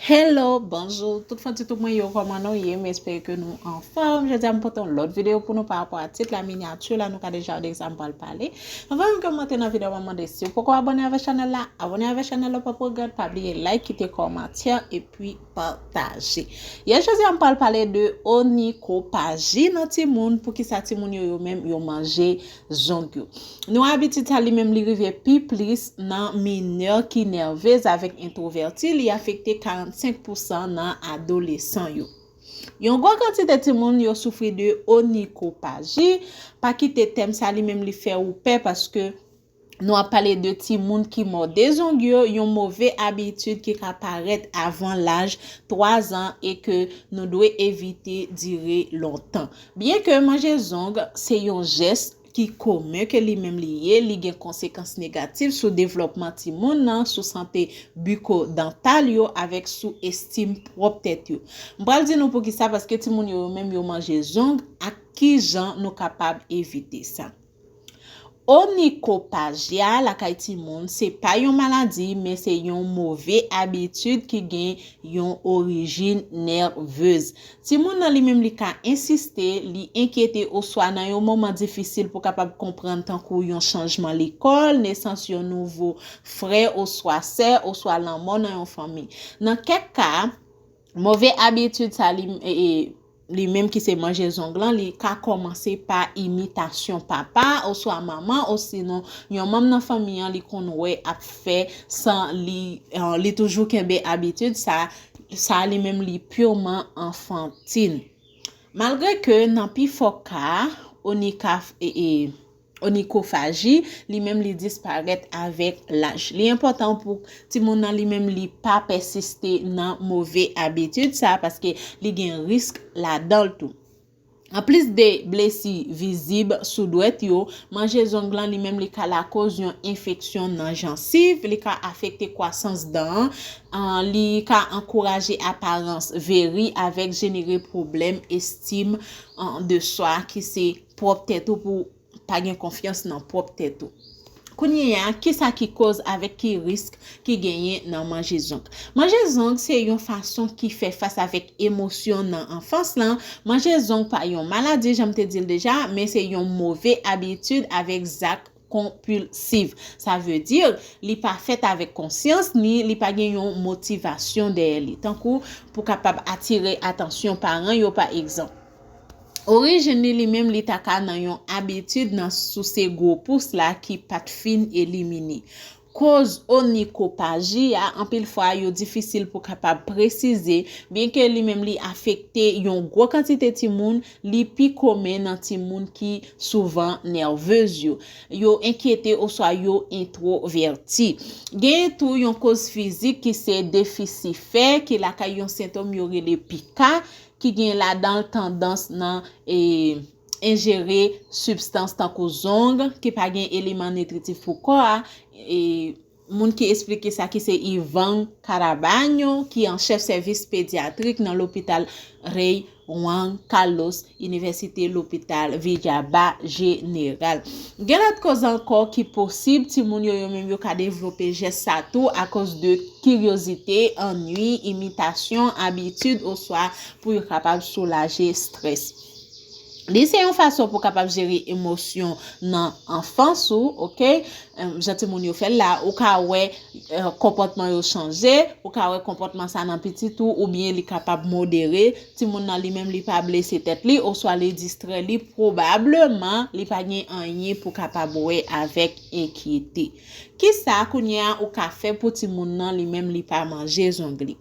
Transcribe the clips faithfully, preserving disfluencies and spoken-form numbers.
Hello, bonjou, tout fan YouTube mwen yo, kòman nou ye? M espere ke nou anfòm. Jodi a m pote yon lòt videyo pou nou pa rapò a tit la, minyati la, nou ka deja wè de sa m pral pale. Anvan menm ke m antre nan videyo, m ap mande si w poko abòne avèk chanèl la, abòne avèk chanèl la, pa pran gad, pa bliye like, kite kòmantè, epi pataje. Yè jodi a m pral pale de onikopaji nan timoun, poukisa timoun yo, yo menm, yo manje zong yo. Nou abitid sa li menm li rive pi plis nan minè ki nèvez avèk entwovèti, li afekte karannsenk pousan nan adolesan yo. Yon gwo kantite timoun yo soufri de onikopaji. Pa kite tèm sa li menm li fè ou pè, paske nou ap pale de timoun ki mòde zong yo, yon move abitid ki ka parèt avan laj twa zan e ke nou dwe evite dire lontan. Byenke manje zong se yon jès ki komen ke li menm li ye, li gen konsekans negatif sou devlòpman timoun nan, sou sante bikodantal yo avèk sou estim pwòp tèt yo. M pral di nou poukisa, paske timoun yo, yo menm yo manje zong, ak kijan nou kapab evite sa. Onikopaji a lakay timoun se pa yon maladi, men se yon move abitid ki gen yon orijin nèvez. Timoun nan li menm li ka ensiste, li enkyete oswa nan yon moman difisil pou kapab konprann, tankou yon chanjman lekòl, nesans yon nouvo frè oswa sè, oswa lanmò nan yon fanmi. Nan kèk ka, move abitid sa li, e, e, li menm ki se manje zong lan, li ka kòmanse pa imitasyon papa oswa manman, osinon yon manm nan fanmi an li konn wè ap fè san li, eh, li toujou kenbe abitid sa, sa li menm li piman anfantin. Malgre ke nan pifò ka, onika, e, e, onikofaji, li menm li disparèt avèk laj. Li enpòtan pou timoun nan li menm li pa pèsiste nan move abitid sa, paske li gen risk ladan l tou. Anplis de blesi vizib sou dwèt yo, manje zong lan li menm li ka lakoz yon enfeksyon nan jansiv, li ka afekte kwasans dan an, an, li ka ankouraje aparans veri avèk jenere pwoblèm estim, an, de swa ki se pwòp tèt ou, pou pa gen konfyans nan pwòp tèt ou. Kounye a, kisa ki koz avèk ki risk ki genyen nan manje zong? Manje zong se yon fason ki fè fas avèk emosyon nan anfans lan. Manje zong pa yon maladi, jan m te di l deja, men se yon move abitid avèk zak konpilsif. Sa vle di, li pa fèt avèk konsyans, ni li pa gen yon motivasyon dèyè li, tankou pou kapab atire atansyon paran yo, pa egzanp. Orijin li, li menm, li ta ka nan yon abitid nan souse gwo pous la ki pa t fin elimine. Koz onikopaji a, anpil fwa, yo difisil pou kapab presize, byenke li menm li afekte yon gwo kantite timoun, li pi komen nan timoun ki souvan nèvez yo. Yo enkyete oswa yo entwovèti. Gen tou yon koz fizik ki se defisi fè, ki lakay yon sentòm yo rele pika, ki gen ladan l tandans nan, e, enjere sibstans tankou zong ki pa gen eleman nitritif pou kò a. E, moun ki esplike sa ki se Ivan Carabaño, ki an chèf sèvis pedyatrik nan lopital Rey Juan Carlos, Inivèsite Lopital Villa Ba General. Gen lòt koz ankò ki posib, timoun yo, yo menm yo ka devlope jès sa tou akoz de kiryozite, anui, imitasyon, abitid, oswa pou yo kapab soulaje estrès. Li se yon fason pou kapab jere emosyon nan anfans ou, oke? Em, jan timoun yo fè l la, ou ka wè, eh, konpòtman yo chanje, ou ka wè konpòtman sa nan pitit ou, oubyen li kapab modere. Timoun nan li menm li pa blese tèt li, oswa li distrè li, pwobableman li pa gen anyen pou kapab wè avèk enkyete. Kisa kounye a ou ka fè pou timoun nan li menm li pa manje zong li?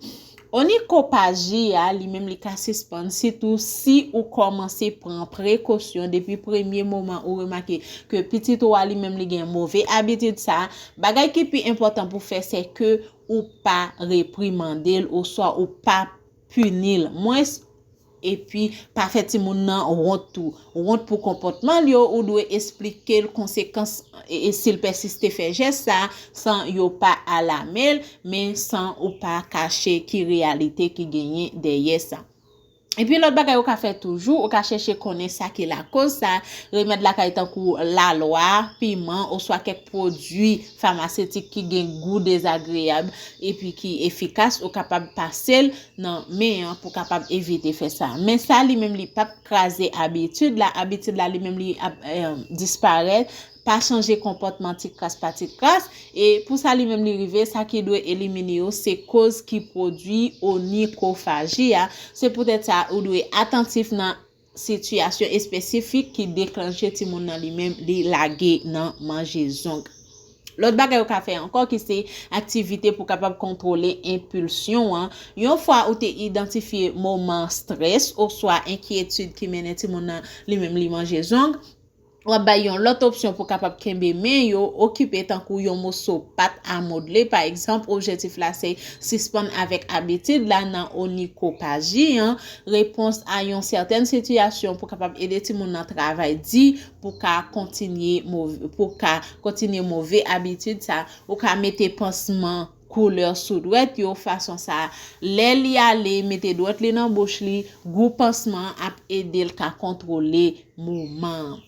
Onikopaji a, li menm, li ka sispann sitou si ou kòmanse pran prekosyon depi premye moman ou remake ke pitit ou a li menm li gen move abitid sa. Bagay ki pi enpòtan pou fè, se ke ou pa reprimande l oswa ou pa pini l. Mwens, epi pa fè timoun nan wont tou. Wont pou konpòtman l yo, ou dwe esplike l konsekans, e, e si l pèsiste fè jès sa, san yo pa alame l, men san ou pa kache ki reyalite ki genyen dèyè sa. Epi lòt bagay ou ka fè toujou, ou ka chèche konnen sa ki lakoz sa. Remèd lakay tankou lalwa, piman, oswa kèk pwodui famasetik ki gen gou dezagreyab epi ki efikas, ou kapab pase l nan men an pou kapab evite fè sa. Men sa li menm li p ap kraze abitid la, abitid la li menm li ap eh, disparèt. Pa chanje konpòtman ti kras pa ti kras. E pou sa li menm li rive, sa ki dwe elimine yo se koz ki pwodui onikofaji a. Se poutèt sa ou dwe atantif nan sitiyasyon espesifik ki deklanche timoun nan li menm li lage nan manje zong. Lòt bagay ou ka fè ankò ki se aktivite pou kapab kontwole enpilsyon an. Yon fwa ou te idantifye moman strès oswa enkyetid ki mennen timoun nan li menm li manje zong, w ap bay yon lòt opsyon pou kapab kenbe men yo okipe tankou yon moso pat a modle. Pa egzanp, objektif la se sispann avèk abitid la nan onikopaji an. Repons a yon sètèn sitiyasyon pou kapab ede timoun nan travay di pou ka kontinye move, pou ka kontinye move abitid sa. Ou ka mete pansman koulè sou dwèt yo fason sa, lè li ale mete dwèt li nan bouch li, gou pansman an ap ede l ka kontwole moman an.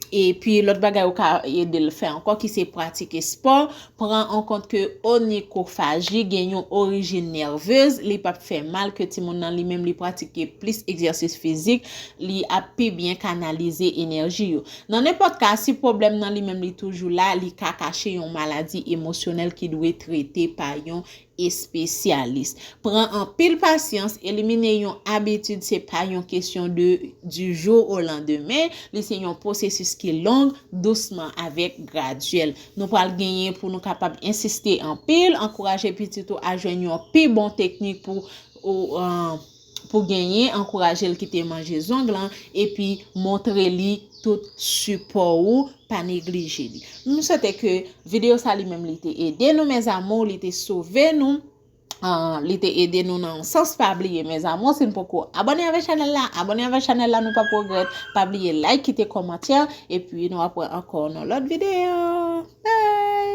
Epi lòt bagay ou ka ede l fè ankò ki se pratike spò. Pran an kont ke onikofaji gen yon orijin nèvez, li p ap fè mal ke timoun nan li menm li pratike plis egzèsis fizik, li ap pi byen kanalize enèji yo. Nan nenpòt ka, si pwoblèm nan li menm li toujou la, li ka kache yon maladi emosyonèl ki dwe trete pa yon espesyalis. Pran anpil pasyans, elimine yon abitid se pa yon kesyon de du jour au lendemain, li se yon pwosesis ki long, dousman avèk gradyèl. Nou pral genyen pou nou kapab ensiste anpil, ankouraje pitit ou a jwenn yon pi bon teknik pou ou, uh, pou genyen, ankouraje l kite manje zong lan, epi montre li tout sipò ou, pa neglije li. M swete ke videyo sa li menm li te ede nou, mes amours, li te sove nou. Uh, li te ede nou nan yon sans, pa bliye mes amours, si n poko abòne avèk chanèl la, abòne avèk chanèl la, nou p ap regrèt, pa bliye like, kite kòmantè, epi nou ap wè ankò nan lòt videyo. Bye!